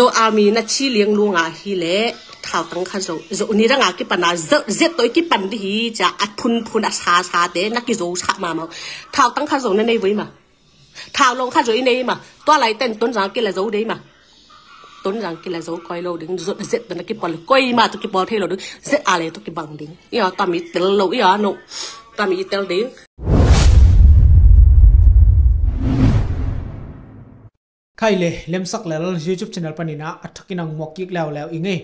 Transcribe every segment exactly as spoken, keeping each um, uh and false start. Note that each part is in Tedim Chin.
Zo Army na ci liang lua ngah hi leh thautang khat zo, zo ni dang a kipan a, zo zet tawh i kipan dih hi cia, a phunphun a sasate na kizo sah mahmah uh. Thautang khat zo na nei voi mah. Thau long khat zo i nei mah. Tua laiten Tonzang kila zo dei mah. Tonzang kila zo koi lo ding, zo zet tawh na kipawl, koi mah tawh kipawl thei lo ding, zet a le tawh kibang ding. Ia, tami tel lo, ia, no. Tami tel ding. Khai le, Lemsak Lel YouTube channel panin ah a thakin ang muak kik leuleu i ngei.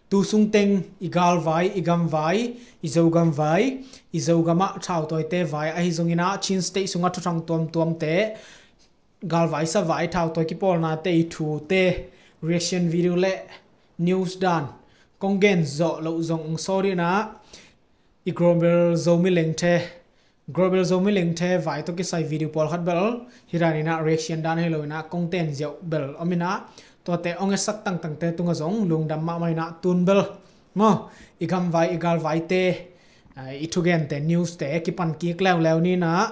Tu sung teng i galvai, i gamvai, i Zogam vai, i Zogam ah thautawite vai ahi zongin ah Chin State sungah thuthang tuamtuamte, galvai savai thautawi kipawlnate i thute, reaction video le news dan kong gen zawh loh zong ong sawl in ah, i Global Zomi Lengthe, Global Zomi Lengthe vai tawh kisai video pawlkhat bel hi dan in ah, reaction dan hi lo in ah, kong ten ziau bel om in ah, tuate ong etsak tangtangte tungah zong lungdam mahmah in ah, tun bel maw, i gamvai, i galvaite, ah, i thugente, newste kipan kik leuleu ni in ah,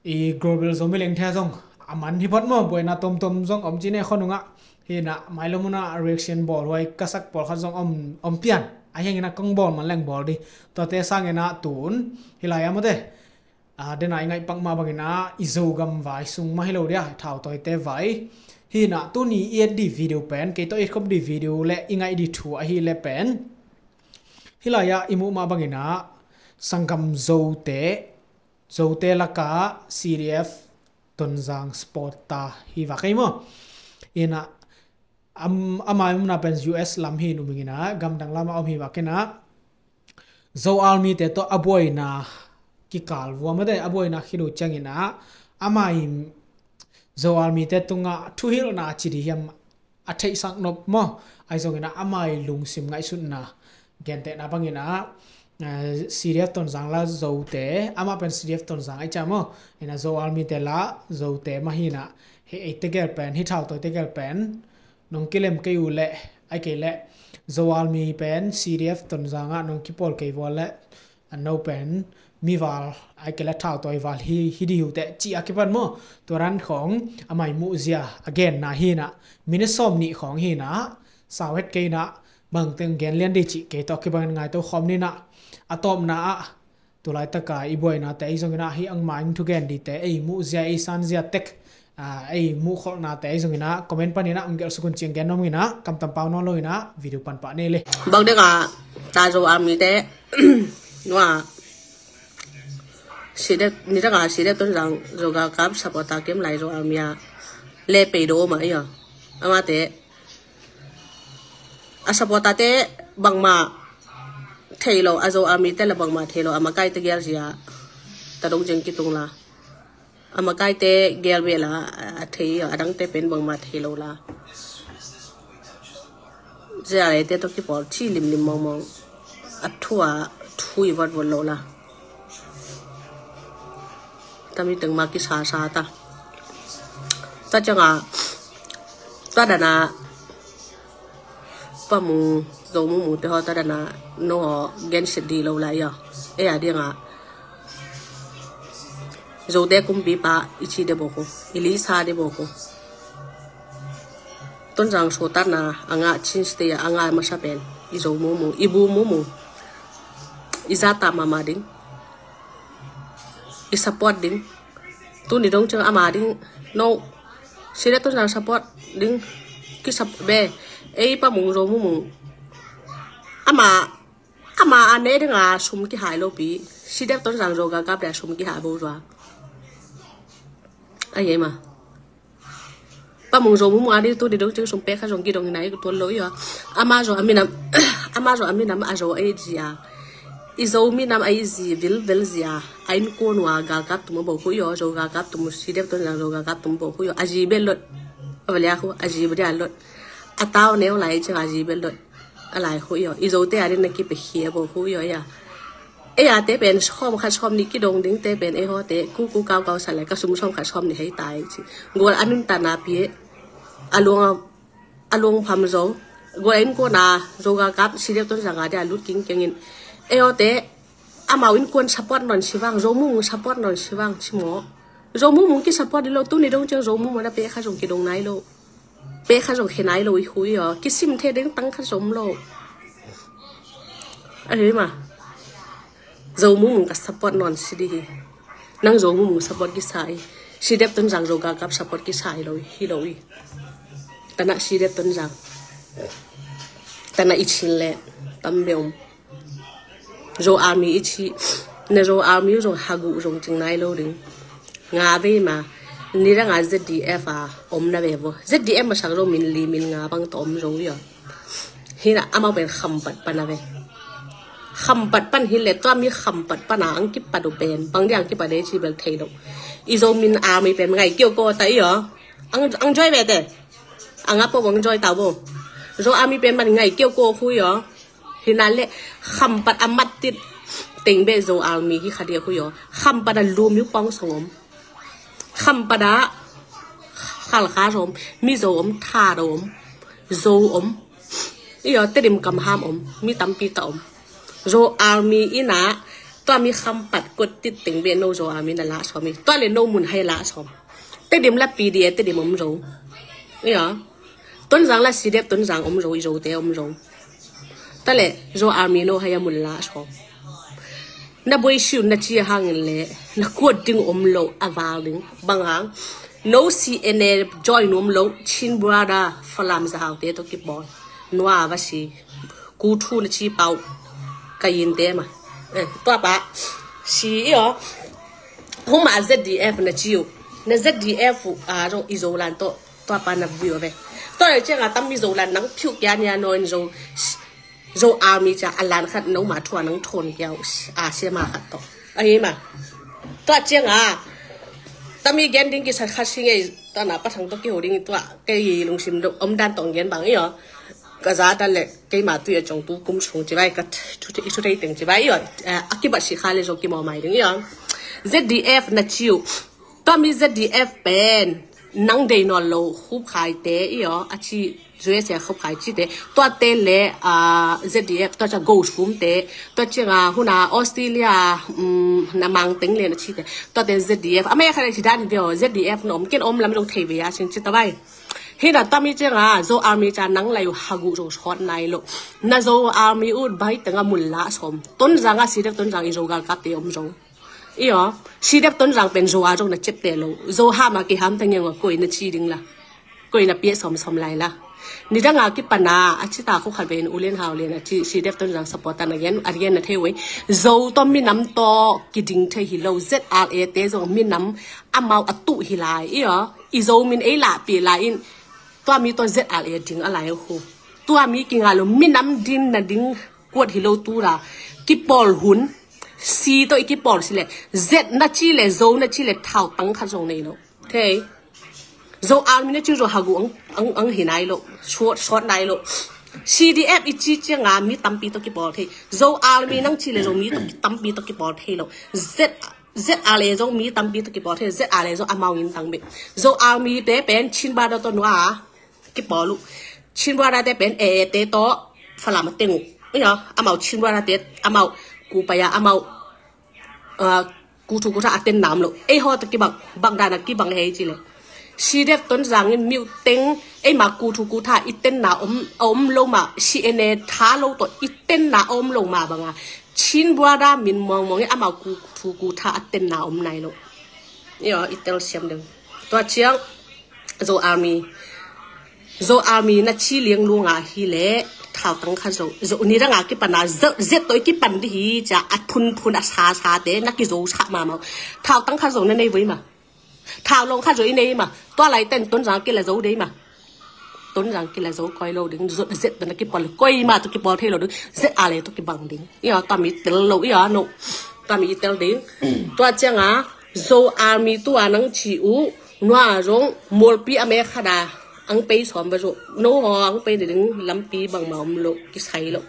i Global Zomi Lengthe zong a man hi phot maw, buaina tomtom zong om ci ne khonung ah. Hi in ah, mailam hun ah reaction bawl huai ka sak pawlkhat zong om, om pian. A hi hang in ah kong bawl man leng bawl dih. Tuate sang in ah tun hi lai ah mawte, a, den a i ngaih pak mah bangin ah i Zogam vai sung mah hi lo dia, thautawite vai. Hi in ah tuni i et dih video pen, kei tawh i et khop dih video le i ngaih dih thu ahi le pen, hi lai ah i muh mah bangin ah sanggam Zote, Zote laka C D F Tonzang supporter hi vak ei maw. Hi in ah, am, ama i omna pen U S lam hi in um ing in ah, gamdang lamah om hi vak in ah, Zo Army te tawh a buaina kikal vua mawte, a buaina khit uh ciangin ah, ama i Zo Army te tungah thuhilhna ci dih hiam, a theihsak nop maw, ahi zongin ah ama i lungsim ngaihsutna gentehna bangin ah, eh, C D F Tonzang la Zote, amah pen C D F Tonzang ahi cia maw, hi in ah Zo Army te la Zote mah hi in ah, hi eite gel pen, hi thautawite gel pen nong kilem kei uh leh, ahi kei leh Zo Army pen C D F Tonzang ah nong kipawl kei vua leh, a no pen mival, ahi kei leh thautawi val hi, hi dih uh teh ci a kipan maw. Tua dan khawng ama i muhzia a genna hi in ah, minute sawm nih khawng hi in ah, sau het kei in ah, bangteng gen lian dih cih kei tawh kibang in ngaito khawm ni in ah, a tawpna ah, tu laitaka i buainate ahi zongin ah, hi angmah in thugen dihte, ei muhzia, ei sanzia tek, a, ei muhkholhnate ahi zongin ah comment panin ah ong gelh suk un ci-in gen nuam ing in ah, kamtam pau nawn lo in ah video pan pah ni le. Bang ding a, ta Zo Army te, nua, C D F, nidang a C D F Tonzang Zo galkap supporter kim lai Zo Army a le pei do mah ia. Amate, a supporter te bangmah thei lo, a Zo Army te la bangmah thei lo, a makaite gel zia, ta dong zeng kitung la. A makaite gel beh la, a thei, a dangte pen bangmah thei lo la. Zia le te tawh kipawl ci limlim mawngmawng. A thu a thu i vatvot lo la. Tami teng mah kisasa ta. Ta ciang a, ta dan a, Pa Mung, Zo Mung Mung te haw ta dan a, no haw gensiat dih lo la ia. Ei a ding a, Zote kumpipa i ci deuh bawk uh, i lisa deuh bawk uh. Tonzang suahtakna a ngah, Chin State a ngah masa pen i Zo Mung Mung, i bu Mung Mung, i zahtak mahmah ding, i support ding. Tuni dong ciang ama ding, no, C D F Tonzang support ding, ki sup-, be, ei Pa Mung, Zo Mung Mung, ama, ama a ne ding a sum kihai lo pi, C D F Tonzang Zo galkap ding a sum kihai bo zua. A hi ei mah. Pa Mung, Zo Mung Mung a ding tuni dong ciang sum pek kha zong kidong hi na, i tuan lo ia. Ama zong a minam, ama zong a minam a Zo a it zia, i Zo minam a it zi vilvel zia, a innkuan uh a galkap tum a bawk uh ia, Zo galkap tum, C D F Tonzang Zo galkap tum bawk uh ia. A zi bel lot, a va liak uh, a zi bel dia lot. A tau neu lai ciang a zi bel lot. A lai khu io, i Zote a ding na kipiakhia bo khu io ia. Ei a te pen sawm khat sawm nih kidong ding te pen ei hawte kuku kaukau sa lai, ka sum sawm khat sawm nih hei tai ci. Gual a nuntakna pia, a luang a, a luang pham zo. Gual a innkuan a Zo galkap, C D F Tonzang a dia lut kingkeng in. Ei hawte amau innkuan support nawn si vang, Zo Mung Mung support nawn si vang ci maw. Zo Mung Mung ki support dih lo, tuni dong ciang Zo Mung Mung na pia kha zong kidong nai lo. Pe kha zong khe nai lo i hui aw. Kisim thei ding tang kha zong lo. A hi ma. Zo mumung ka support non si di hi. Nang Zo mumung support kisa i. Sidep Tonzang Zo galkap support kisa i lo i. Hi lo i. Tana Sidep Tonzang. Tana i chin le. Tam be om. Zo Army i ci. Na Zo Army zong hagu zong cing nai lo ding. Nga vei ma. Ni dang a Z D F a om na ve vo. Z D F ma sang zo min li min nga bang to om zo yo. Hina amau pen khampat pan a ve. Khampat pan hi le tua mi khampat pan a ang kipat u pen. Bang di ang kipat de ci bel thei lo. I zo min Army pen ngai kio ko ta i yo. Ang, ang joy ve te. Ang apo ang joy ta vo. Zo Army pen man ngai kio ko hu yo. Hina le khampat a mat tit teng be Zo Army hi kha dia hu yo. Khampat a lu mi pong song om. Khampat a khalkha zom. Mi Zo om, tha do om. Zo om. Iyo, Tedim kam ham om. Mi tampi ta om. Zo Army ina tua mi khampat kot tit teng be no Zo Army na la som i. Tua le no mun hai la som. Tedim la P D A Tedim om Zo. Iyo. Tonzang la Sidep Tonzang om Zo, i Zo te om Zo. Tale Zo Army no haya mun la so. Na boi siu na ci hangin le na kuat ding om lo a val ding. Bang hang. No C N A join om lo Chin Brother Falam Za Hau te to kipon. Nua va si. Ku thu na ci pau. Ka yin te ma. Eh, tua pa. Si iyo. Huma Z D F na ci u. Na Z D F a ro i Zo lan to. Tua pa na vui ve. Tua le ciang a tam mi Zo lan nang phiu kia nia no in Zo. Zo Army ca a lan khat no ma thua nang thon kia u. A se ma khat to. A hi ma. Tua ciang a. Tam mi gen ding ki sa khat si ngei. Tua na pa thang to ki ho ding tua. Kei lungsim do. Om dan tong gen bang iyo. Ka za dan le. Kei ma tui a cong tu kum sung ci vai. Ka thu, thu, thu teng ci vai iyo. A kibat si kha le Zo ki mo mai ding iyo. Z D F na ci u. Tua mi Z D F pen nang dei nawn lo khup khai te i aw a ci U S A khup khai ci te tua te le Z D F tua ca go sum te tua cianga huna Australia na mang teng le na ci te tua te Z D F a mai khan a ci dan hi te aw Z D F na om ken om lam zong thei ve a sin ci ta vai. Hina tua mi cianga Zo Army ca nang lai uh hagu zong sawt nai lo na Zo Army ut bai teng a mun la som Tonzang a si dek Tonzang i Zo galkap te om zong. Iyo, si dek Tonzang pen Zo a zong na cep te lo. Zo hama kiham ta ngiang a koi na ci ding la. Koi na pia som som lai la. Ni dang a kipana a ci ta khu khat ven ulen hau len a ci si dek Tonzang support ta na gen a gen na thei wei. Zo to minam to kiding thei hi lo Z R A te zong minam amau a tu hi lai. Iyo, i Zo min ei la pi lai in tua mi to Z R A ding a lai khu. Tua mi kinga lo minam din na ding kuat hi lo tu la. Kipol hun. Si to i kipol si le Z na ci le Zo na ci le thau tang khat zong nei lo. Thei. Zo Army na ci Zo hagu ang ang ang hi nai lo. Short short nai lo. C D F i ci cianga mi tampi to kipol thei. Zo Army nang ci le Zo mi to tampi to kipol thei lo. Z Z R A Zo mi tampi to kipol thei. Z R A Zo amau in tang be. Zo Army te pen Chin Brother to nua kipol u. Chin Brother te pen A A te to Falam a teng u. Ina amau Chin Brother te amau kupaya amau ku thu ku tha a ten nam lo. Ei ho ta kibang bang dana kibang hei ci le. Si dek Tonzang in miu teng ei ma ku thu ku tha i ten na om om lo ma C N A tha lo to i ten na om lo ma banga. Chin Brother min mong mong ei amau ku thu ku tha a ten na om nai lo. Iyo i tel siam deng. Tua ciang Zo Army. Zo Army na ci liang lunga hi le thau tang kha zo. Zo ni dang a kipana Z to i kipan di hi ca a phun phun a sa sa te na ki zo sa ma mau. Thau tang kha zo na nei voi ma. Thau long kha zo i nei ma. Tua lai ten Tonzang kila zo dei ma. Tonzang kila zo koi lo ding Z to na kipol koi ma to kipol thei lo ding Z R A to kibang ding. Iyo tua mi tel lo iyo no. Tua mi tel ding. Tua cianga Zo Army tua nang ci u. Nua zong Molpi a me khada ang pei som ba zo no ho ang pei ding lampi bangma om lo kisai lo.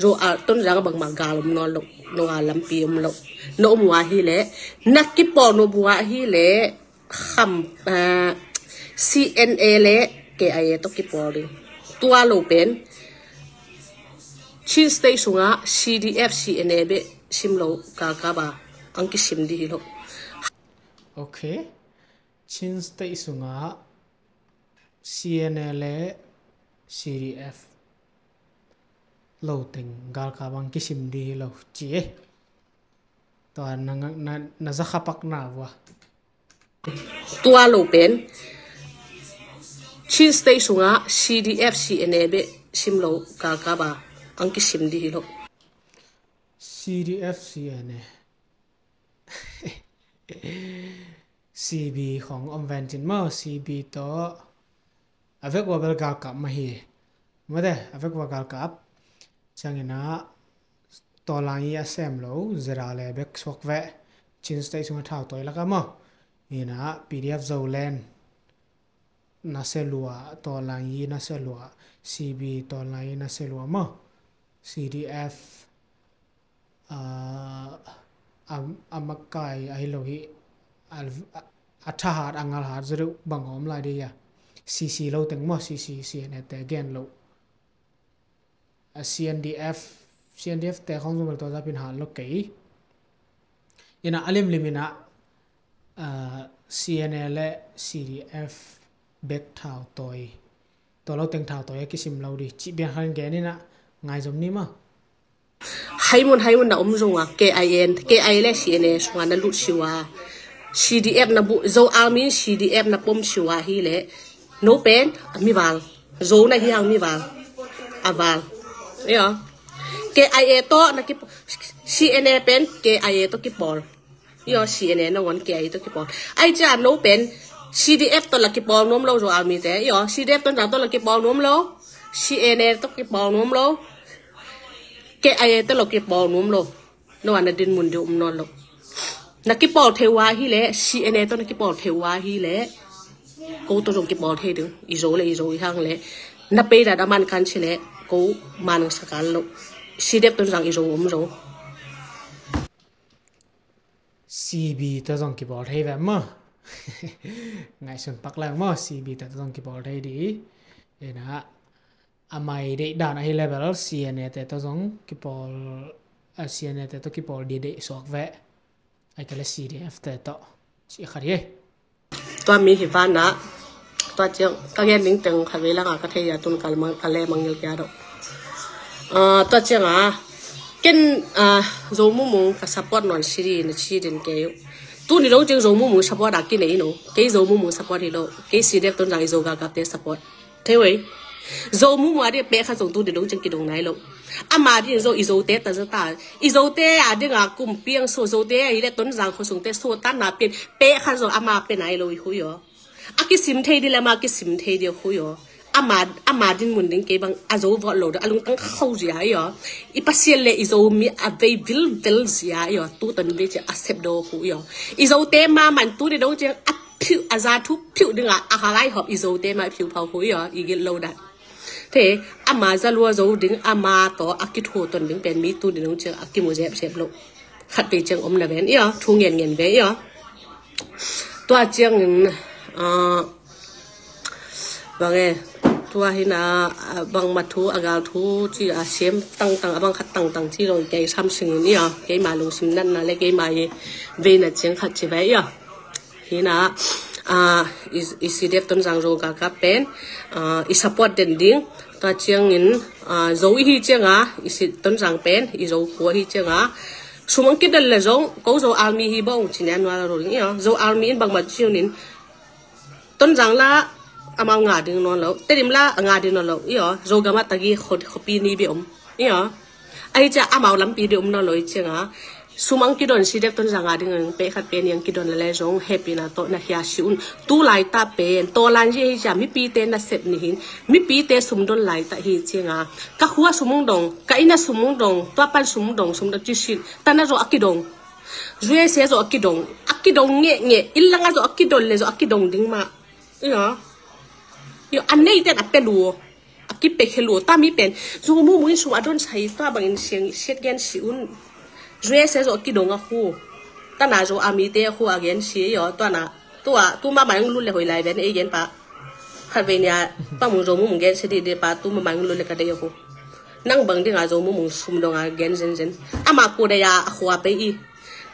Zo a Tonzang bangma gal om no lo no a lampi om lo. No om wa hi le na kipol no bua hi le kham C N A le K I A to kipol ding. Tua lo pen Chin State sunga C D F C N A be sim lo ka ka ba ang kisim di hi lo. Okay. Chin State sunga C N A le C D F lo teng galkap ang kisim dih hi lo ci e. Tua na, na, na zakhapak na vua. Tua lo pen Chin State sungah C D F C N A beh sim lo galkap a ang kisim dih hi lo. C D F C N A. C B khong om ven cin maw, C B tawh a vek ua bel galkap mah hi. Mate, a vek ua galkap. Ciangin ah tawlang i a sem lo, zera le bek suak veh. Chin State sungah thau tawi laka maw. Ina P D F Zoland na se lua, tawlang i na se lua, C B tawlang i na se lua maw. C D F a, a, a makai ahi lo hi, a, a, a thahat, a ngalhat zaw deuh bang a om lai dih a. C C lo teng maw, C C, C N A te gen lo. A C N D F, C N D F te khong zong bel tua zapin hat lo kei. Ina a limlim ina, a, C N A le C D F bek thau tawi. Tua lo teng thau tawi a kisim lo dih. Cih biang khan gen ina ngai zom ni maw. Haimun, haimun na om zong a, K I A, K I A le C N A sungah na lut siwa. C D F na bu, Zo Army C D F na pom siwa hi le. No pen, a mi val. Zo na hi hang mi val. A val. Yo. K I A to na ki, C N A pen, K I A to kipawl. Yo, C N A nangawn K I A to kipawl. Ai cia no pen, C D F to la kipawl nuam lo Zo Army te. Yo, C D F Tonzang to la kipawl nuam lo. C N A to kipawl nuam lo. K I A to la kipawl nuam lo. No ana din mun deuh um nawn lo. Na kipawl thei ua hi le, C N A to na kipawl thei ua hi le. Ko to zong kipawl thei ding. I Zo le, i Zo i hang le. Na pei da da man kan si le. Ko man sa kan lo. C D F Tonzang i Zo um zo. C B to zong kipawl thei ve maw. Ngaihsun pak leng maw, C B to zong kipawl thei dih. Ina a mai deih dan ahi level C N A te to zong kipawl, a, C N A te to kipawl dih deih suak ve. Ai ka le C D F te to ci khat hi. Tua mi hi vana. Tua ciang ka gen ding teng khat vei langa ka thei a tun ka le mang, ka le mangil kia do. A, tua cianga ken, a, Zo Mumung ka support nawn si dih na ci din kei. Tuni dong ciang Zo Mumung support a kinei no. Kei Zo Mumung support hi lo. Kei C D F Tonzang i Zo galkapte support. Thei wei. Zo Mumung a ding pek kha zong tuni dong ciang kidong nai lo. Ama ding zong i Zote ta zata. I Zote a dinga kumpi ang so Zote a hi le Tonzang khuasungte so tan na pen pek kha zong ama pen nai lo i hui aw. A kisim thei dih le ama kisim thei dih hui aw. Ama, ama din mun ding kei bang a Zo vawt lo ding a lungtang khau zia i aw. I Pasian le i Zomi a vei vilvel zia i aw. Tu ton vei cia a sep do hui aw. I Zote ma man tuni dong ciang a phiu, a za thu phiu dinga a halai hop i Zote ma phiu phau hui aw. I gil lo dan. Te, ama za lua zo ding, ama to a kithu ton ding pen mi tuni dong ciang a kimu zep zep lo. Khat vei ciang om na ven ia, thu ngen ngen ve ia. Tua ciangin, a, bang e, tua hina, a, bang ma thu, a gal thu ci a siam tangtang, a bang khat tangtang ci lo kei sam singin ia, keima lungsim natna le keima i veina ciang khat ci ve ia. Hina, a, i, i C D F Tonzang Zo galkap pen, a, i support den ding. Tua ciangin, a, Zo i hi cianga, i si Tonzang pen, i Zo khua hi cianga. Sum ang kidel le zong, ko Zo Army hi bong, cinian nual a ro ding ia. Zo Army in bangma ciunin, Tonzang la, amau nga ding nawn lo. Tedim la, nga ding nawn lo. Ia, Zo gama tagi kho, khopi ni bi om. Ia. Ahi cia amau lampi deuh um nawn lo i cianga. Sum ang kidon C D F Tonzang a ding ang peh khat pen ang kidon le zong hepina tawh na hia si un. Tu laita pen, tawlan zi hi cia mipite na sep nihin. Mipite sum don laita hi cianga. Ka khua sum ung dong, ka ina sum ung dong, tua pan sum ung dong, sum don ci sin. Tana zo a kidong. U S A zo a kidong. A kidong nge nge, ilanga zo a kidon le zo a kidong ding ma. Ia. Ia, a nei ten a pe lua. A kipe khe lua. Ta mi pen. Zo Mumung in sum a don sai tua bangin siang siat gen si un. U S A zo a kidong a khu. Tana zo a mite a khu a gen si ia. Tua na. Tua, tu ma mai ang lul le hoi lai ven ei gen pa. Khat vei nia, pa mung Zo Mumung gen si di di pa, tu ma mai ang lul le ka dei a khu. Nang bang dinga Zo Mumung sum dong a gen zen zen. Ama ku dei a khu a pe i.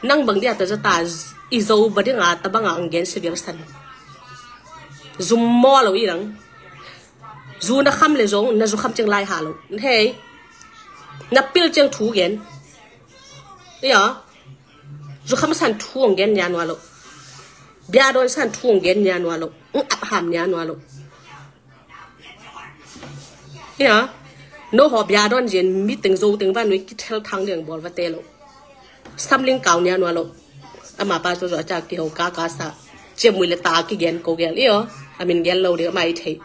Nang bang dia ta zata i Zo ba dinga ta banga ang gen si biang san. Zum mo lo i nang. Zu na kham le zong na zu kham ciang lai ha lo. Hei. Na pil ciang thu gen. Ia. Zu kham san thu hong gen nia nua lo. Bia dawn san thu hong gen nia nua lo. Ng ap ham nia nua lo. Ia. No haw bia dawn zin mi teng zo teng van nui kithel thang deng bawl va te lo. Samling kau nia nua lo. Ama pa zo zo a ca kiho ka ka sa. Ciam mui le ta kigen ko gel io. A min gel lo ding ama i thei.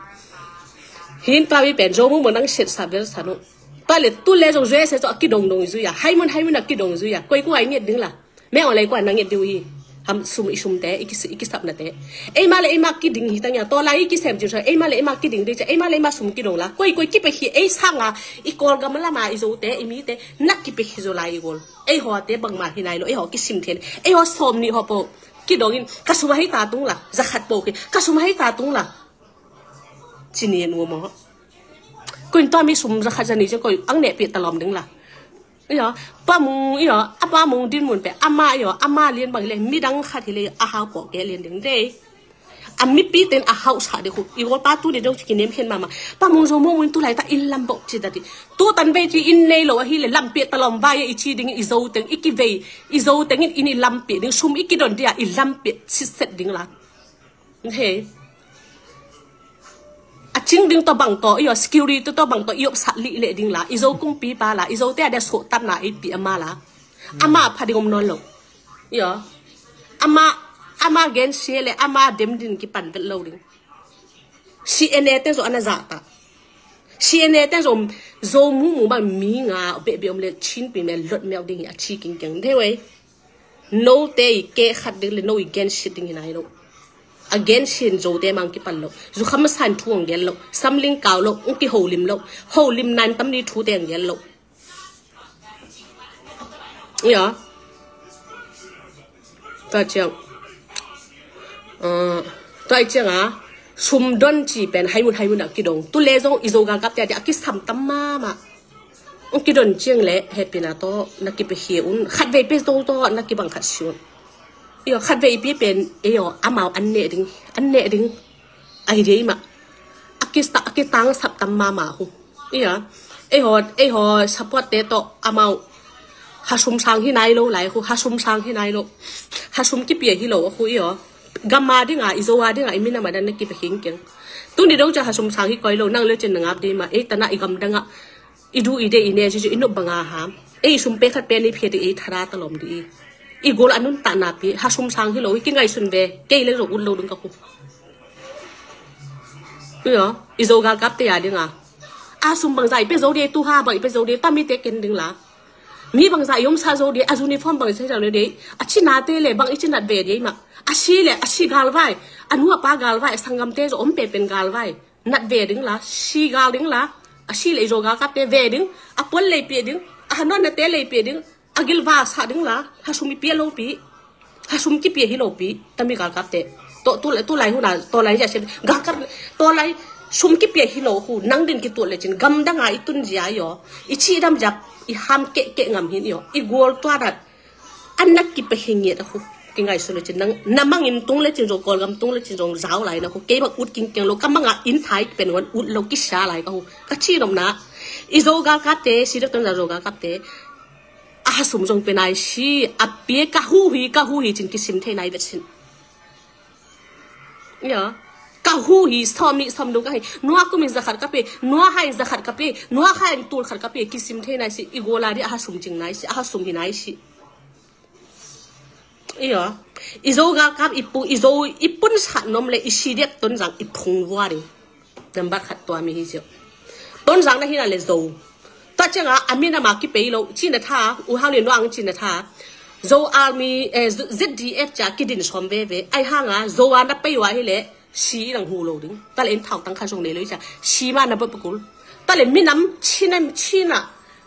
Hin pa mi pen zo mu mo nang set sa bel sa no. Pa le tu le zo zwe se zo a kidong dong zui a. Hai mun hai mun a kidong zui a. Koi ku ai nget ding la. Me o lai ku a nang nget diu hi. Ham sum i sum te i kis i kisap na te. Ei ma le ei ma kiding hi tang ia. To lai i kisem jiu sa. Ei ma le ei ma kiding de cha. Ei ma le ei ma sum kidong la. Koi koi kipe hi ei sanga i kol gam la ma i zo te i mi te. Na kipe hi zo lai i gol. Ei haw te bangmah hi nai lo, ei haw kisim thian, ei haw sawm nih haw po kidongin ka sum a hei ta tung la, za khat po ki ka sum a hei ta tung la. Ci ni nu maw. Kuin tua mi sum za khat za nih ciang koi ang neh pih ta lawm ding la. Ia, pa mung ia, a pa mung din mun pe ama ia, ama lian bang le midang khat hi le a hau po ke lian ding dei. A mipi ten a hauhsa ding khu i gol pa tu ding dong ci kinem khen mama. Pa mung zo mung in tu lai ta in lam bok ci dati. Tu tan vei ci in nei lo ahi le lam pia ta lawm vai i ci ding i zo teng i kivei i zo teng in in i lam pia ding sum i kidon dia i lam pia sitset ding la. He. A cing ding to bang to io security to bang to i op sat li le ding la i zo kumpi pa la i zo te a dia so tan na i pi ama la. Ama pha ding om non lo. Io. Ama ama gen sia le ama dem din ki pan vet lo ding. C N A te zo ana za ta. C N A te zo zo mu mu bang mi nga be be om le chin pi me lot mel ding a chi king keng de wei. No te i ke khat ding le no i gen sit ding hi nai lo. A gen sin zo te mang ki pan lo. Zu kham san thu ang gen lo. Samling kau lo. Ung ki holim lo. Holim nan tam ni thu te ang gen lo. Ia. Tua ciang. Tua ciang a sum don ci pen haimun haimun a kidong. Tu le zong i zo galkap te a kisam tam mama. Ung kidon ciang le hepina to na kipe hi un. Khat vei pe zo to na kibang khat si un. Io khat vei pi pen io amau an ne ding. An ne ding. Ai dei ma. Akista akitang sap tam mama hu. Ia. Eiho eiho support te to amau. Hasum sang hi nai lo lai hu. Hasum sang hi nai lo. Hasum kipia hi lo hu io. Gama dinga i zo a dinga i mina madan na kipe hing keng. Tuni dong cha hasum sang hi koi lo nang le chen na ngap dei ma. Ei tana i gam danga. I du i de i ne si si i nup banga ha. Ei sum pe khat pe ni phe de ei thara ta lom di i. I gol anun ta na pi hasum sang hi lo i ki ngai sun ve. Kei le zo ut lo dong ka hu. Io, i zo galkap te a dinga. A sum bang zai pe zo de tu ha bang i pe zo de tami te ken ding la. Mi bang zai yom sa zo de a uniform bang zai zo de. A china te le bang i chinat ve de ma. A si le a si galvai. A nu a pa galvai a sangam te zo om pe pen galvai. Nat ve ding la, si gal ding la. A si le i zo galkap te ve ding. A pon lei pe ding. A hanon na te lei pe ding. A gilva sa ding la, hasum i pia lo pi. Hasum kipia hi lo pi. Tami galkap te. To tu lai tu lai huna to lai ja se. Galkap to lai sum kipia hi lo hu. Nang din ki tu le cin gam danga i tun zia io. I chi dam zap i ham ke ke ngam hin io. I gol tua dat. An nak kipe hi ngiat a hu. Ki ngai su le cin nang na mangin tung le cin zong kol gam tung le cin zong zau lai na hu. Kei bang ut king keng lo ka manga in thai pen wan ut lo ki sa lai ka hu. Ka chi nom na. I zo galkap te si dek ton za zo galkap te. A hasum zong pe nai si a pia ka hu hi ka hu hi cin kisim thei nai vet sin. Ia. Ka hu hi som ni som dong ka hi. Nua kumin za khat ka pe. Nua hain za khat ka pe. Nua hain tul khat ka pe. Kisim thei nai si. I gola di a hasum cing nai si. A hasum hi nai si. Ia. I zo galkap i pu i zo i pun sat nom le i si diak ton zang i phung vua ding. Nambat khat tua mi hi zio. Ton zang na hina le zo. Tua cianga a minama kipei lo cina tha u hang le nuang cina tha. Zo army eh, Z- ZDF cia kidin som veve ai hanga zo a na pei wa hi le si nang hu lo ding. Tal en thau tang kha zong le lo cia si ma na bot pakul. Tal le minam cina cina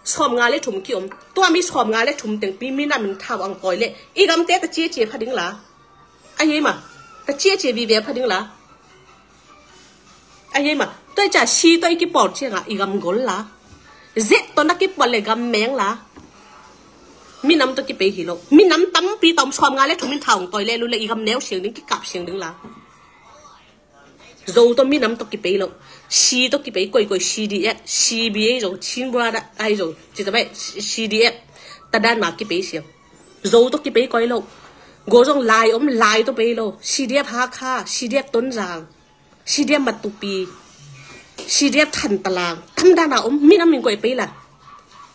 som nga le thum ki om. Tua mi som nga le thum teng pi minam in thau ang koi le i gam te ta cia cia pha ding la. A hi ma ta cia cia vive pha ding la. A hi ma toi ca si toi ki por cia nga i gam gol la. Zet to na ki por le gam meng la. Minam to ki pe hi lo. Minam tam pi tom som nga le thum in thau toi le lu le i gam neu siang ding ki kap siang ding la. Zo tawh minam tawh kipei lo. Si tawh kipei koikoi, C D F, C B A zong, Chin Brother ai zong, ci ta bai, C D F, tadan ma kipei siam. Zo tawh kipei koi lo. Go zong lai om, lai tawh pei lo. C D F Hakha, C D F Tonzang, C D F Matupi, C D F Thantalang, tamdana om, minam in koi pei la.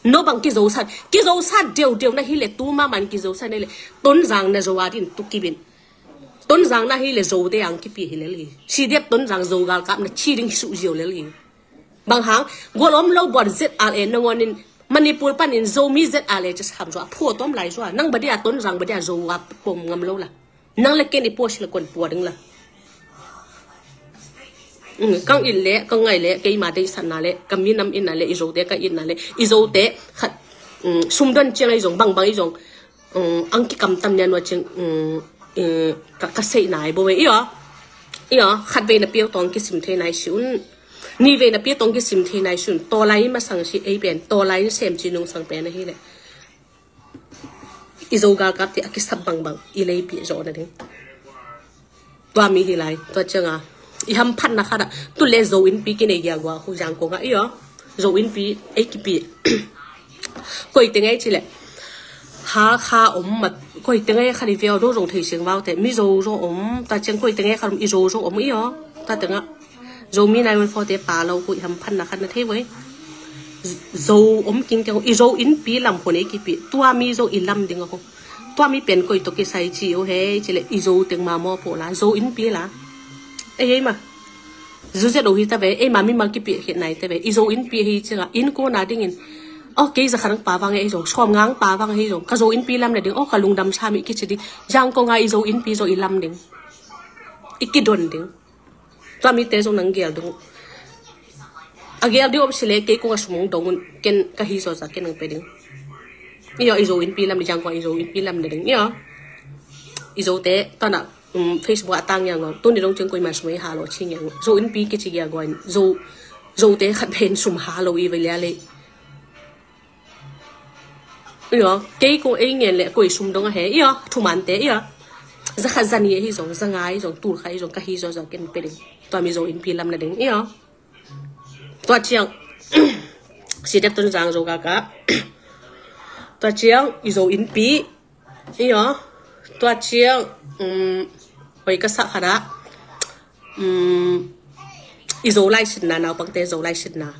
No bang kizosan, kizosan deudeu na hi le, tu maman kizosan na hi le, Tonzang na zo a din tu kibin. Tonzang na hi le Zote ang kipi hi lel hi. C D F Tonzang Zo galkap na ci ding hi suh zio lel hi. Bang hang, gual om lo buat Z R A nangonin Manipur panin Zomi Z R A ci sam zua, phuatom lai zua. Nang badia Tonzang badia Zo a pom ngam lo la. Nang le ken i pua si le kon pua ding la. Mm, kang it le, kang ngai le, keima deihsatna le, ka minam itna le, i Zote ka itna le, i Zote khat, mm, sumdon ciang ai zong, bangbang i zong, mm, ang kikamtam nia nua ciang, mm, eh, ka, ka seih nai bo ve, i aw. I aw, khat vei na piau tawng kisim thei nai si un. Ni vei na piau tawng kisim thei nai si un. Tawlai masang si ei pen, tawlai sem ci nungsang pen ahi le. I Zo galkap te a kisap bangbang i leipi zawh na ding. Tua mi hi lai, tua cianga i hamphatna khat ah tu le Zo innpi kinei giagua khu Zangkong ah i aw. Zo innpi ei kipi. Koi teng ei ci le. Hakha om mat, koi teng ei khat i veo do zong thei sing vau te. Mi Zo zong om, tua ciang koi teng ei khat om i Zo zong om i aw. Tua tengah Zomi nine one four te pa lo khu i hamphatna khat na thei voi. Zo om king keng i Zo innpi lam khun ei kipi. Tua mi Zo i lam ding a khu. Tua mi pen koi tawh kisai ci uh hei ci le i Zo teng ma maw pawh la. Zo innpi la. Ei ei ma. Zu zet uh hi ta ve, ei ma mi ma kipi khit nai ta ve. I Zo innpi hi cianga inn kona dingin. Aw, kei za khat ang pa vang ei zong, sawm nga ang pa vang ei zong. Ka Zo innpi lam na ding, aw, ka lungdam sa mi kici ding. Zangkong a i Zo innpi Zo i lam ding. I kidon ding. Tua mi te zong nang gel ding. A gel ding om si le kei kong a sumong dong un, ken ka hi zaw za ken nang pe ding. I aw, i Zo innpi lam ding, Zangkong i Zo innpi lam ding. I aw. I Zote, tua na, um, Facebook a tang yang lo. Tuni dong ciang koi man sum ei ha lo, cing yang. Zo innpi kici giagua in. Zo, Zote khat pen sum ha lo i ve lia le. I aw, kei kong ei ngen le koi sum dong a he. I aw, thumante, i aw. Za khat za ni hi zong, za nga hi zong, tul khat hi zong, ka hi zaw za ken pe ding. Tua mi Zo innpi lam na ding, i aw. Tua ciang, si dep tun zang Zo galkap. Tua ciang, i Zo innpi. I aw. Tua ciang, um, hoi ka sak khat ah. Um, i Zolai sinna, naupangte Zolai sinna.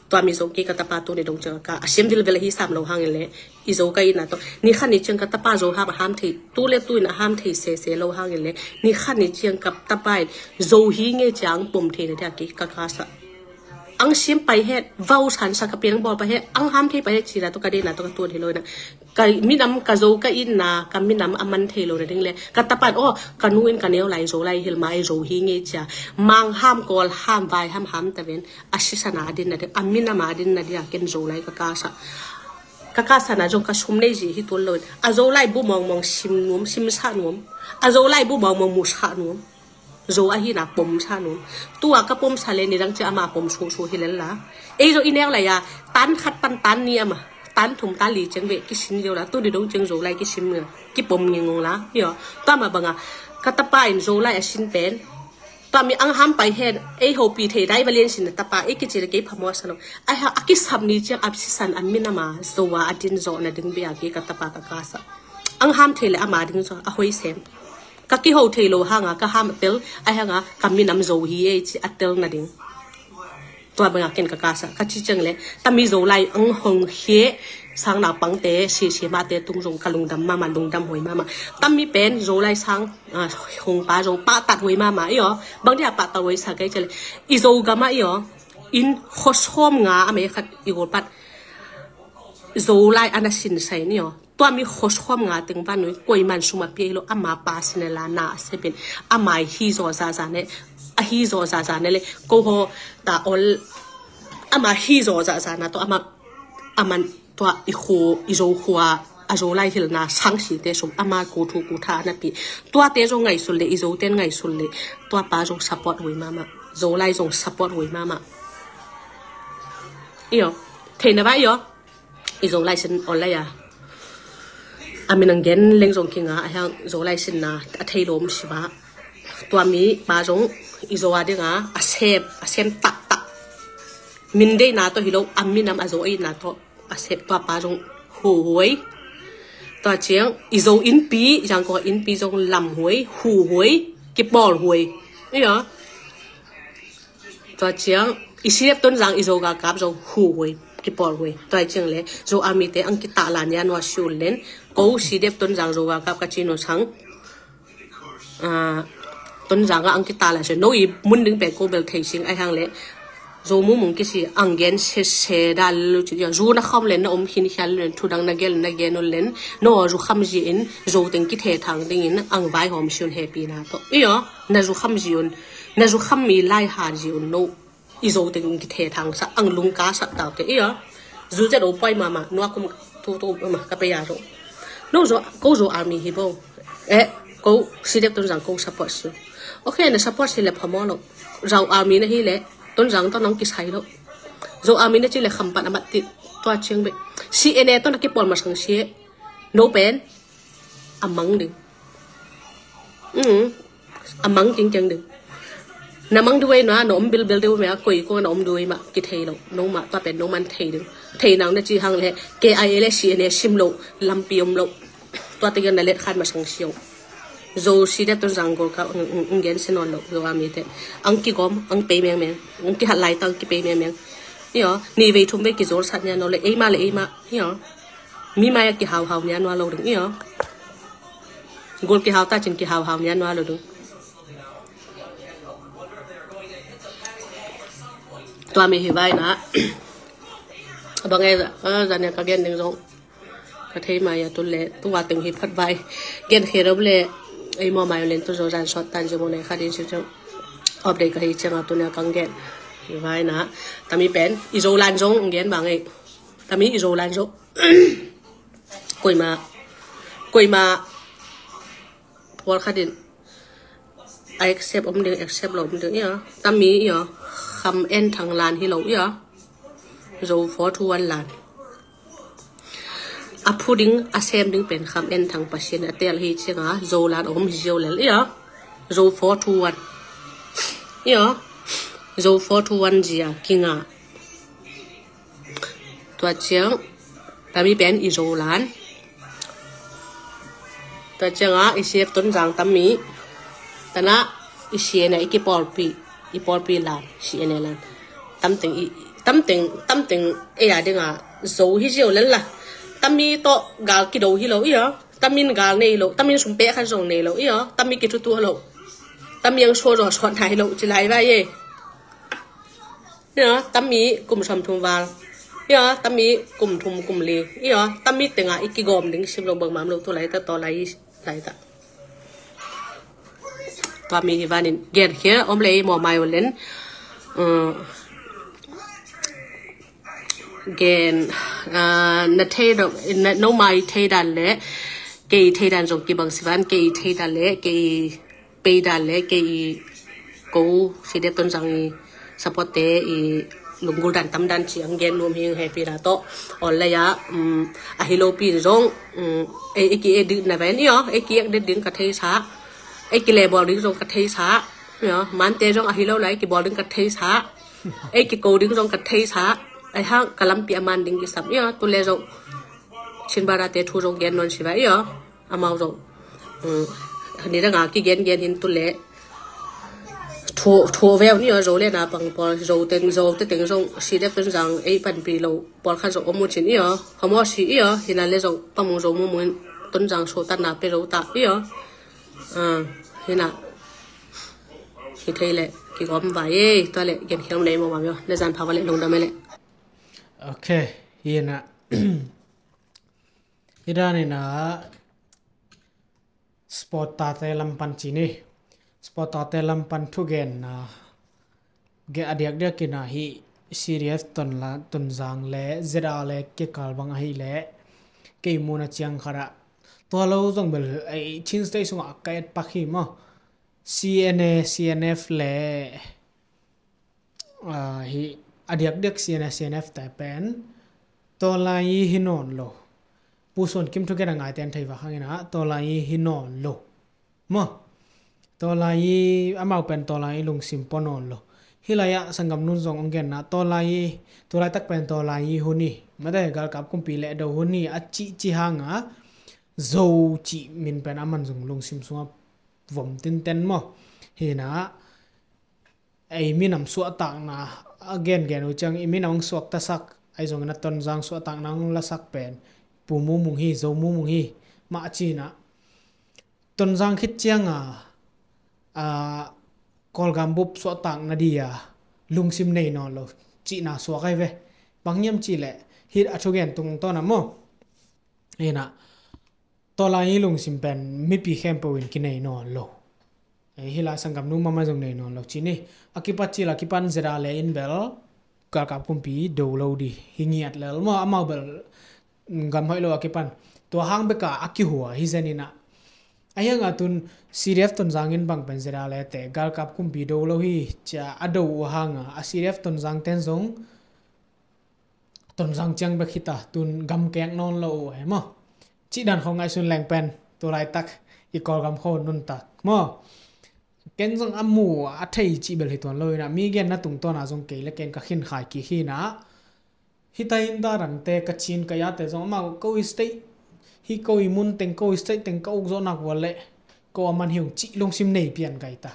Tua mi zong kei ka tapa tuni dong ciang ka a siam vilvel hi sam lo hangin le. I Zo ka itna tawh. Ni khat ni ciang ka tapa Zo ham a ham thei. Tu le tu in a ham thei sese lo hangin le. Ni khat ni ciang ka tapa in Zo hi nge ciang pom thei na dia kei ka kasa. Ang siam pai het, vau san sa ka piang bawl pai het, ang ham thei pai het cina tawh ka deihna tawh ka tuan hi lo na. Ka minam ka Zo ka itna, ka minam a man thei lo na ding le. Ka tapa in, aw, ka nu in ka neu lai Zolai hil ma ei Zo hi nge cia. Mang ham kawl ham vai ham ham ta ven. A sisana a din na ding, a minam a din na dia ken Zolai ka kasa. Ka kasa na zong ka sum nei zi hi tuan lo in. A Zolai bu mawngmawng sim nuam, sim sa nuam. A Zolai bu mawngmawng mu sa nuam. Zo ahina pom sa nuam. Tua ka pom sa le nidang cia ama pom susu hi lel la. Ei Zo i neu lai a, tan khat pan tan ni ama. Tan thum tan li ciang ve kisin lio la. Tuni dong ciang Zolai kisim nge. Kipom nge ngong la. Io. Tua ma banga. Ka tapa in Zolai a sin pen. Tua mi ang ham pai hen, ei hopi thei dai valian sin na tapa, ei kici le kei phamua sa lo. Ai ha, a kisap ni ciang a sisan a minam a Zo a a din zawh na ding bia kei ka tapa ka kasa. Ang ham thei le ama ding zaw, a hoi sem. Ka kiho thei lo hanga, ka ham a tel, ai hanga, ka minam Zo hi ei ci a tel na ding. Tua banga ken ka kasa, ka ci ciang le, tami Zolai ang hong hie, sang naupangte, si, si mate tung zong ka lungdam mama, lungdam hoi mama. Tami pen Zolai sang, ah, hong pa zong, pa tat hoi mama, io. Bang dia pa tat hoi sa kai ci le, i Zogam a io, in khosawm nga a mei khat i gol pat. Zolai ana sin sai ni io. Tua mi khosawm nga teng van nui, koi man sum a pia hi lo, ama pa sin la na a se pen, ama hi zaw za za ne, a hi zaw za za ne le, ko ho ta ol, ama hi zaw za za na to, ama, aman tua i khu, i Zo khua, a Zolai hilna sang si te sum, ama ku thu ku tha na pi. Tua te zong ngai sul le, i Zo ten ngai sul le, tua pa zong support hui mama, Zolai zong support hui mama. Io, thei na ba io. I Zolai sin online a. A min ang gen leng zong kinga, a hiang Zolai sin na a thei lom si ba. Tua mi pa zong I Zo a dinga a sem, a sem taktak. Min deihna tawh hi lo, a minam a Zo a itna tawh a sem, tua pa zong huhuai. Tua ciang i Zo innpi, Zangkong innpi zong lamhuai, huhuai, kipawlhuai. Ia. Tua ciang i Sidep Tonzang i Zo galkap zong huhuai, kipawlhuai. Tua ciang le Zo a mite ang kitahla nia nua siul len, ko Sidep Tonzang Zo galkap ka ci nua sang. Tonzang ah ang kitahla se no i mun ding pen ko bel thei sing ai hang le. Zo mumung kisi ang gen sese da lu ci dia. Zu na kham len na om khin khial len, thudang na gel na gen ul len. No zu kham zi in Zo teng kithe thang ding in ang vai hom siun hepi na to. Ia, na zu kham zi un, na zu kham mi lai ha zi un no. I Zo teng kithe thang sa ang lungka sa tau te ia. Zu zet o poi mama, nua kum tu tu ma ka pe ya zo. No Zo, ko Zo army hi bo. Eh, ko Sidep Tonzang ko support si. Okay, na support si le phamo lo. Zo army na hi le, Tonzang to nong kisai lo. Zo army na ci le khampat amat ti, tua ciang be. C N A to na kipawl masang si. No pen. A mang ding. A mang kingkeng ding. Na mang duai na, na om bilbil duai ma, koi ko na om duai ma, kithei lo. No ma, tua pen no man thei ding. Thei nang na ci hang le, K I A le C N A sim lo, lampi om lo. Tua te gen na let khan masang siau. Zo Sidep Tonzang gol ka, ng gen se non lo, Zo a mite. Ang kigom, ang pei meng meng. Ang kihat lai tang kipei meng meng. Ia, ni vei thum vei kizol sat nia no le, ei ma le ei ma. Ia. Mi mai a kihauhau nia nua lo ding ia. Gul kihau ta cin kihauhau nia nua lo ding. Tua mi hi vai na. Abang e, zan ia ka gen ding zong ka thei mai a tu le, tu wa teng hi phat vai. Gen khe ro le, ei mo mai len tu zo zan sot tan zi mo le kha din si zo. Update ka hi ciang a tu nia kang gen. Hi vai na. Tami pen, i Zo lan zong gen bang e. Tami i Zo lan zong. Koima, koima pawlkhat in a accept om ding, accept lo om ding ia. Tami ia, kham en thang lan hi lo ia. Zo four two one lan. A phu ding, a sem ding pen kham en thang Pasian a tel hi cianga, Zo lan om hi zio lel ia. Zo four two one. Ia. Zo four two one zia, kinga. Tua ciang, tami pen i Zo lan. Tua cianga, i Sidep Tonzang tami. Tana, i C N A i kipawlpi, i pawlpi lan, C N A lan. Tamteng, i, tamteng, tamteng, e a dinga, Zo hi zio lel la. Tami to gal kido hi lo ia. Tamin gal nei lo, tamin sum pek kha zong nei lo ia. Tami kithutu lo. Tami ang so zong sot nai lo, ci lai vai e. Ia, tami kum som thum val. Ia, tami kum thum kum li. Ia, tami tenga i kigom ding sim lo bang mam lo tu lai ta to lai, lai ta. Tua mi hi vanin gen khia om le i mo mai ulen. Gen, na thei do, no mai thei dan le, kei thei dan zong kibang si van, kei thei dan le, kei pei dan le, kei ko Sidep Tonzang i support te i lunggul dan tam dan ci ang gen nuam hi hepi la to. Ol le ya, a hi lo pi zong, e ki e dik na ven io, e ki ek dik ding ka thei sa. E ki le bol ding zong ka thei sa. Io, man te zong a hi lo lai ki bol ding ka thei sa. E ki ko ding zong ka thei sa. Ai hang ka lampi a man ding ki sam io, tu le zong. Chin bara te thu zong gen non si va io. Amau zong. Ni danga ki gen gen hin tu le. Thu, thu veu ni io, zo le na pang pol, zo teng, zo te teng zong, Sidep Tonzang ei panpi lo, pol khan zong omu chin io, homo si io, hina le zong, pamung zo mu mun, Tonzang so ta na pe zo ta io. Hina. Hi thei le, ki gom vai e, tua le, gen khiam le mo ma io, le zan pha va le lungdam e le. Ok, hina. Hi dan ina, sport tate lam pan ci ni. Sport tate lam pan thugen na. Ge a diak diak ina hi C D F Tonzang le Z R le kikal bang ahi le. Kei muna ciang khara. Tua lo zong bel ei Chin State sunga ka et pak hi mo. C N A, C N F le. Hi a diak diak C N A, C N F te pen. Tua lai hi non lo. Pu Suan Kim thugen a ngai ten thei va hang ina. Tua lai hi non lo. Mo. Tawlai i amau pen tawlai i lungsim pua nawn lo. Hih lai-ah sanggam nun zong hong genna tawlai i, tulaitak pen tawlai i hun hi, mate galkap kumpi leh do hun hi a cihcih hanga Zo cih min pen aman zong lungsim sungah vom tinten maw? Hinah ei minam suahtakna a gengen uh ciang i minam hong suaktasak, ahi zongin a Tonzang suahtakna hong lasak pen Pu Mumung hi, Zo Mumung hi mah cinah Tonzang khit cianga a Kawlgam bup suahtakna dia lungsim nei nawn lo cihna suak ahi ve. Bang hiam cihleh hih a thugen tungtawna maw? Hinah tawlai i lungsim pen mipi khempeuh in kinei nawn lo. Hih lai sanggam nu mahmah zong nei nawn lo cih ni. A kipat cil a kipan zeda le in bel galkap kumpi do lo di hi ngiat lel maw? Amau bel gam hoih lo a kipan tua hang beka a kihua hi zeninah. A hianga tun C D F Tonzang in bang pen zeda le te galkap kumpi do lo hi cia a do uh hanga a C D F Tonzang ten zong Tonzang ciang bek hita tun gam kek nawn lo uh he maw? Cih dan kho ngaihsun leng pen tulaitak i Kawlgam kho nuntak maw? Ken zong a mu a thei cih bel hi tuan lo inah mi genna tungtawna zong kei le ken ka khinkhai kik hinah hita hinta dangte ka cin ka yate zong amau ko i state hi ko i mun teng ko i state teng ka uk zawhnak vua leh ko a man hi ung cih lungsim nei pian gaita.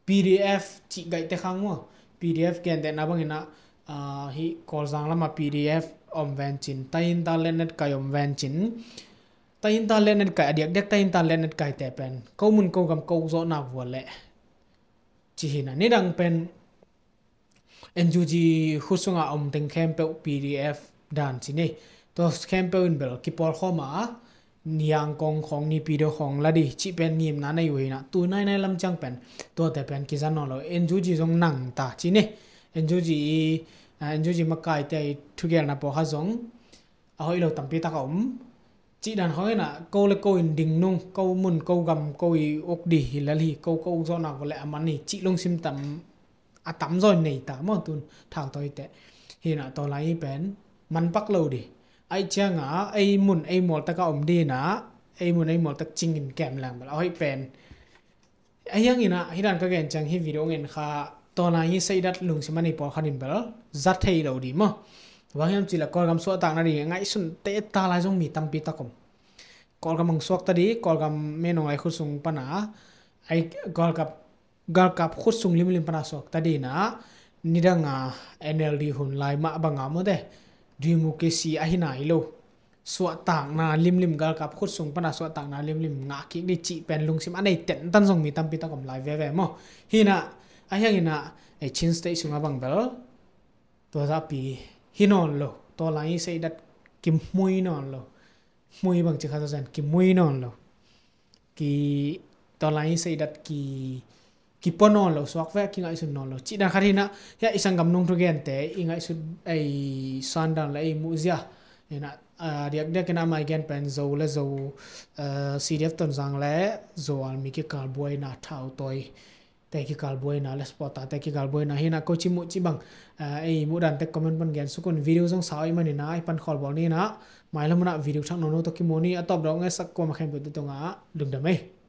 P D F cih gaihte khang maw? P D F gentehna banginah hih Kawlzang lama P D F om vencin tainta letnet kai om vencin tainta letnet kai a diakdiak tainta letnet kaite pen ko mun ko gam ko zawhnak vua leh ci hinah nidang pen N U G khut sunga om teng khempeuh P D F dan ci nei. Tua khempeuh in bel kipawlkhawm a Niang kong khawng nipi deuh khawng la di cih pen ngimna nei uh hinah tu nainai lam ciang pen tuate pen kizan nawn lo. N U G zong nang ta ci ni. N U G i N U G makaite i thugelna pawlkhat zong a hoih lo tampi tak a om. Cih dan khawng inah ko le ko in ding nung ko mun ko gam ko i uk di hi lel hi ko ko uk zawhnak vua le a man hi cih lungsim tam a tamzaw in nei ta maw? Tun thau tawi teh hinah tawlai i pen manpak lo di. Aih cianga ei mun ei mawltak a om dinah ei mun ei mawltak cingin kem leng bel a hoih pen. A hianginah hih dan ka gen ciang hih video ngen kha tawlai i seidat lungsim a nei pawlkhat in bel za thei lo di maw? Bang hiam cihleh Kawlgam suahtakna di ngaihsun teta lai zong mi tampi tak om. Kawlgam hong suakta di Kawlgam menong lai khut sung pana ai galkap galkap khut sung limlim pana suakta dinah nidanga N L D hun lai mah banga mawte democracy ahi nai lo suahtakna limlim galkap khut sung pana suahtakna limlim ngah kik di cih pen lungsim a nei tentan zong mi tampi tak om lai veve maw? Hinah a hianginah ei Chin State sunga bang bel tua zahpi hi nawn lo. Tawlai i seidat kimui nawn lo. Mui bang ci kha zazen kimui nawn lo. Ki tawlai i seidat ki kipua nawn lo suak ve kingaihsun nawn lo cih dan khat hinah hiah i sanggam nung thugente i ngaihsut ei sandan le ei muhzia hinah diakdiak inah mai gen pen Zo le Zo C D F Tonzang le Zo Army kikal buaina thau tawi te kikal buaina le supporter te kikal buaina hinah ko ci muh ci bang ei muh dan te comment pan gen sukun video zong sau i manina i pan khawlbawl ninah mailam unah video thak nono tawh kimu ni a tawp dawk ngesak kuama khempeuh te tungah lungdam ei.